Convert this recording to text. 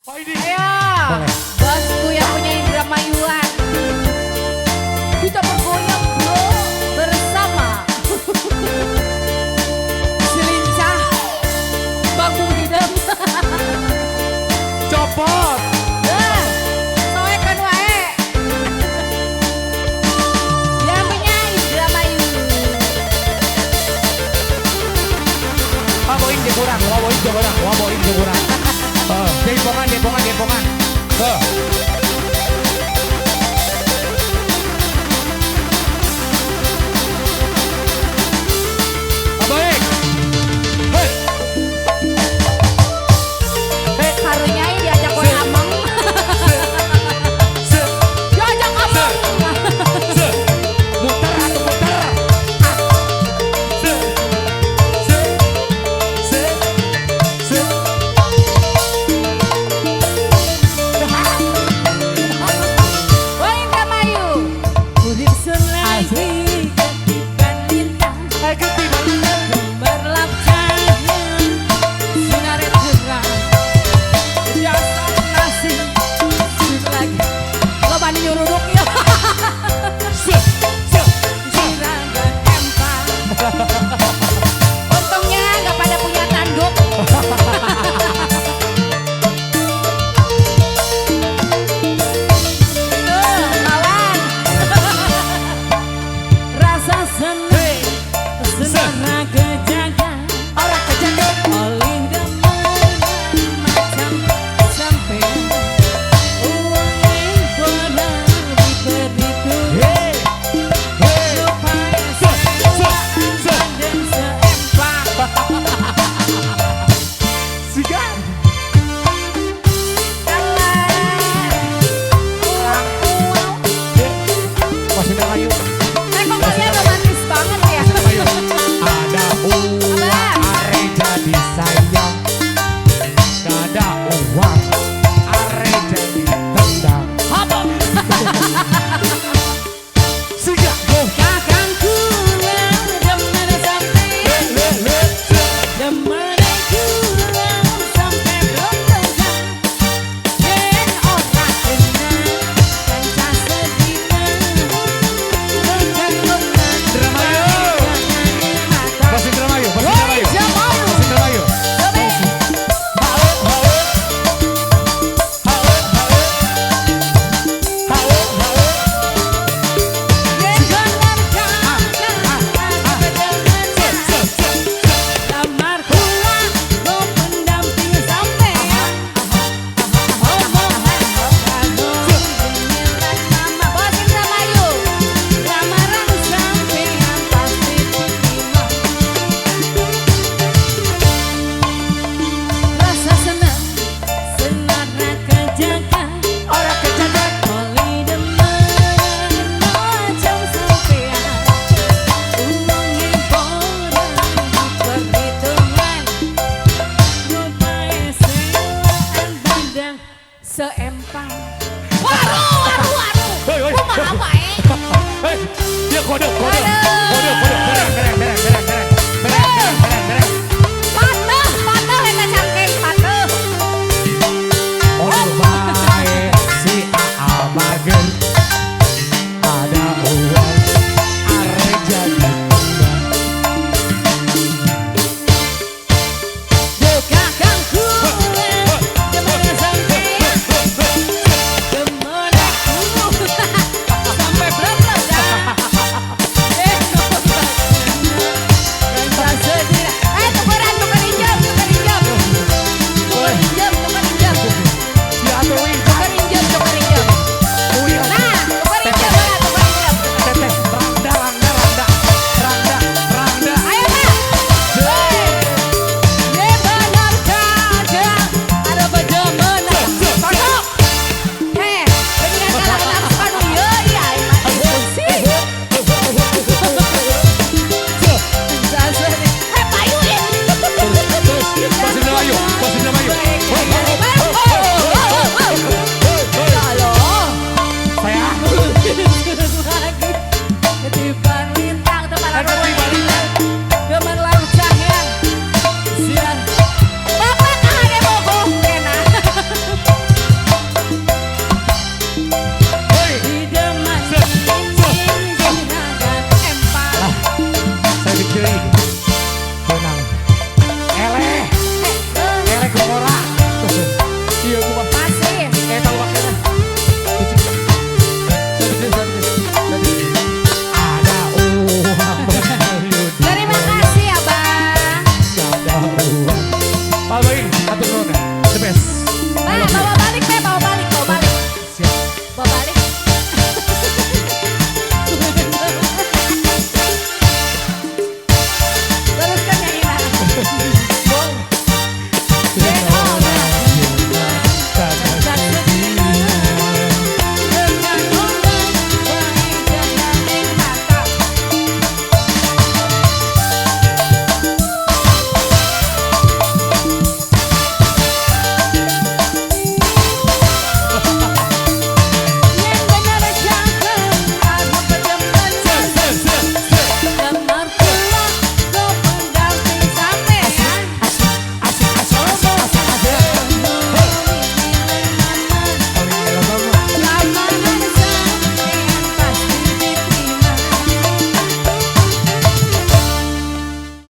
Oh ini. Ayo, bosku yang punya Indramayuan. Kita bergoyang bro bersama. Si lincah, bambu hidung. Copot. Dah, soekan wae. Yang punya Indramayu. Waboin je kurang, waboin je kurang, waboin je kurang. Jaipongan, jaipongan, jaipongan. Baik. Hei. Hei. Karunya diajak kowe ameng. Diajak ameng. Muter atau muter. Se. Se. Se. Se. Woi Indramayu. Urip sun lagi ketiban lintang. Ketiban lintang. Gemerlap cahaya sinare terang. Dasar nasi sun lagi. Lo bani nyuruduk ya. Se. Se. Juragan empang. Untungnya nggak pada punya tanduk. Tuh, kawan. Rasa seneng, senang kejaga. Ora kejaga. Oleh demenan macam sampean. Uangnya bola diperhitung. Hei. Hei. Rupanya Se. Se. sewaan Se. bandeng seempak. Siga. Mas Indramayu. Eh, kok kalian romantis banget ya? Indramayu. Ada uang are jadi sayang. Gak ada uang are jadi tendang. Apa? Siga. Go. Kakang kula demen sampean. Le le se. Demen kula sampe blotesan. Yen ora kenal kanca sedina. Indramayu. Mas Indramayu, Mas Indramayu. Indramayu. Mas Indramayu. Hae hae. Hae hae. Hae hae. Se se se. Lamar kula go pendamping sampean. Omongan kado gemilang mama. Bos Indramayu. Lamaran sampean pasti terima. Rasa senang, senara kejaga. Ora kejaga. Oleh demen macam sampean. Uangnya borang diperhitungan. Rupanya sewaan bandeng seempang. Waru, waru, waru. Hei, hei. Kumaha wae? Hei, dia kode, kode.